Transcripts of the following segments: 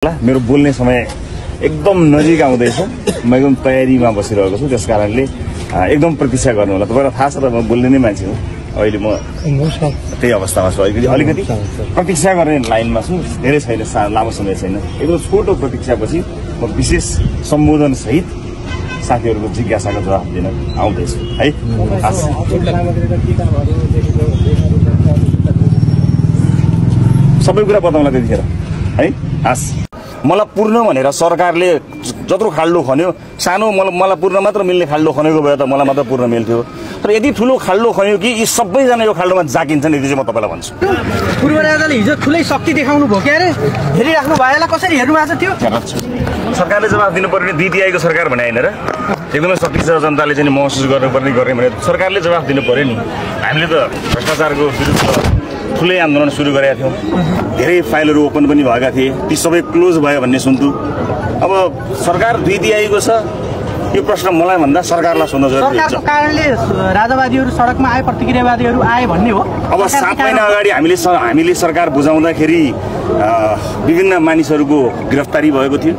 मेरो बोल्ने समय एकदम नजिक आउँदैछ। म एकदम तयारीमा बसिरहेको छु, त्यस कारणले एकदम प्रतीक्षा गर्नु होला। तपाईलाई थाहा छ त म बोल्ने नै मान्छे हो। अहिले म त्यही अवस्थामा छु, अलिकति प्रतीक्षा गर्ने लाइनमा छु। धेरै छैन, लामो समय छैन, एकदम छोटो प्रतीक्षापछि म विशेष सम्बोधन सहित साथीहरूको जिज्ञासाको जवाफ दिन आउँदैछु है। सबै कुरा बताउँला त्यतिखेर है। हस्, मलाई पूर्ण भनेर सरकारले जत्रो खाल्डो खन्यो, सानो मलाई पूर्ण मात्र मिल्ने खाल्डो खनेको भए त मलाई मात्र पूर्ण मिल्थ्यो। तर यति ठुलो खाल्डो खन्यो कि यी सबैजना यो खाल्डोमा जाकिन्छन्, यति चाहिँ म तपाईँलाई भन्छु। पूर्व राजाले हिजो ठुलै शक्ति देखाउनु भयो के अरे, हेरिराख्नु भएला कसरी हेर्नु भएको थियो। सरकारले जवाफ दिनुपर्ने DTI को सरकार भने होइन र, एकदमै शक्तिशाली जनताले चाहिँ महसुस गर्नुपर्ने भने सरकारले जवाफ दिनु पर्यो नि। हामीले त भ्रष्टाचारको विरुद्ध ठुलै आन्दोलन सुरु गरेका थियौँ, धेरै फाइलहरू ओपन पनि भएका थिए, ती सबै क्लोज भयो भन्ने सुन्छु। अब सरकार DTI को छ, यो प्रश्न मलाई भन्दा सरकारलाई सोध्न जरुरी छ। सरकारको कारणले राजावादीहरू सडकमा आए, प्रतिक्रियावादीहरू आए भन्ने हो। अब 7 महिना अगाडि हामीले सरकार बुझाउँदाखेरि विभिन्न मानिसहरूको गिरफ्तारी भएको थियो।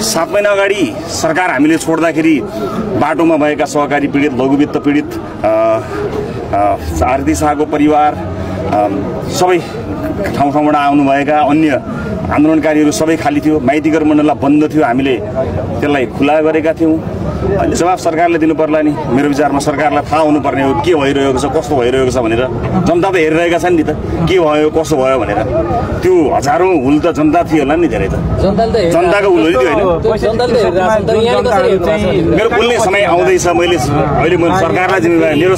7 महिना अगाडि सरकार हामीले छोड्दाखेरि बाटोमा भएका सहकारी पीडित, लघुवित्त पीडित, आरती शाहको परिवार, सबै ठाउँबाट आउनुभएका अन्य आन्दोलनकारीहरू सबै खाली थियो। माइतीघर मण्डललाई बन्द थियो, हामीले त्यसलाई खुला गरेका थियौँ। अहिले जवाफ सरकारले दिनु पर्ला नि। मेरो विचारमा सरकारलाई थाहा हुनुपर्ने हो के भइरहेको छ, कस्तो भइरहेको छ भनेर। जनता त हेरिरहेका छन् नि त, के भयो कसो भयो भनेर। त्यो हजारौँ हुल त जनता थियो होला नि, धेरै त जनताको हुल थियो होइन। मेरो बोल्ने समय आउँदैछ, अहिले म सरकारलाई जिम्मेवारी लिएर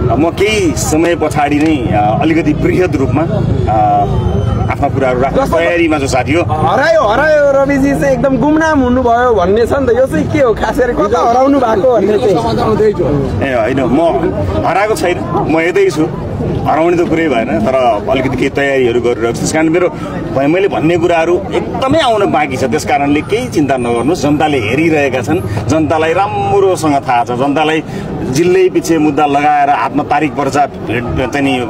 म केही समय पछाडि नै अलिकति बृहत रूपमा आफ्ना कुराहरू राख्ने तयारीमा जो साथी हो। हरायो रविजी चाहिँ एकदम गुमनाम हुनुभयो भन्ने छ नि त, यो चाहिँ के हो खास गरी कता हराउनु भएको भन्ने चाहिँ। ए होइन, म हराएको छैन, म यतै छु। हराउने त कुरै भएन, तर अलिकति केही तयारीहरू गरिरहेको छु। त्यस कारण मैले भन्ने कुराहरू एकदमै आउन बाँकी छ। त्यस कारणले केही चिन्ता नगर्नुहोस्, जनताले हेरिरहेका छन्, जनतालाई राम्रोसँग थाहा छ। जनतालाई जिल्लै पछि मुद्दा लगाएर हातमा तारिक पर्चा चाहिँ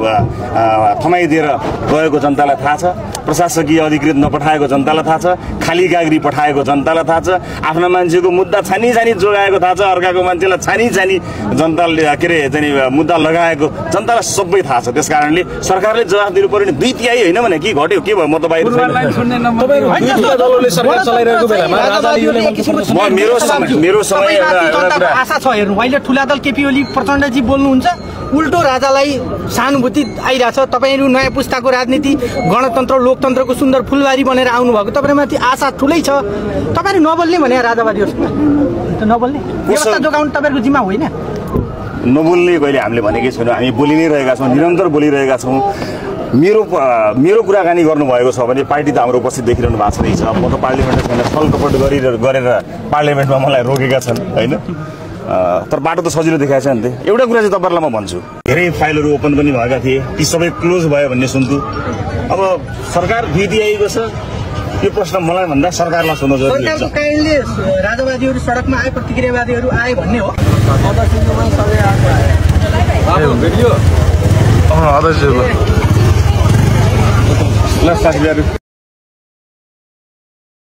थमाइदिएर गएको जनतालाई थाहा छ। प्रशासकीय अधिकृत नपठाएको जनतालाई थाहा छ। खाली गाग्री पठाएको जनतालाई थाहा छ। आफ्ना मान्छेको मुद्दा छानी जोगाएको थाहा छ। अर्काको मान्छेलाई छानी जनताले के अरे चाहिँ मुद्दा लगाएको जनतालाई सबै थाहा छ। त्यस कारणले सरकारले जवाफ दिनु पर्यो नि। DTI होइन भने के घट्यो, के भयो, म त बाहिर मेरो समय आशा छ हेर्नु। अहिले ठुला दल केपी ओली प्रचण्डजी बोल्नुहुन्छ, उल्टो राजालाई सहानुभूति आइरहेछ। तपाईँहरू नयाँ पुस्ताको राजनीति, गणतन्त्र लोकतन्त्रको सुन्दर फुलबारी बनेर आउनुभएको, तपाईँहरूमाथि आशा ठुलै छ। तपाईँहरू नबोल्ने भने राजावादीहरूसँग नबोल्ने व्यवस्था जोगाउनु तपाईँहरूको जिम्मा होइन। नबोल्ने कहिले हामीले भनेकै छैनौँ, हामी बोलि नै रहेका छौँ, निरन्तर बोलिरहेका छौँ। मेरो कुराकानी गर्नुभएको छ भने पार्टी त हाम्रो उपस्थित देखिरहनु भएको छ रहेछ। म त पार्लियामेन्टमा छैन, छलकपट गरेर पार्लियामेन्टमा मलाई रोकेका छन् होइन। तर बाटो त सजिलो देखाएको छ नि त। एउटा कुरा चाहिँ तपाईँहरूलाई म भन्छु, धेरै फाइलहरू ओपन पनि भएका थिए, ती सबै क्लोज भयो भन्ने सुन्छु। अब सरकार DTI को छ, यो प्रश्न मलाई भन्दा सरकारलाई सोध्न जरुरी छ। सरकारको कारणले राजावादीहरू सडकमा आए, प्रतिक्रियावादीहरू आए भन्ने हो। ल साथीहरु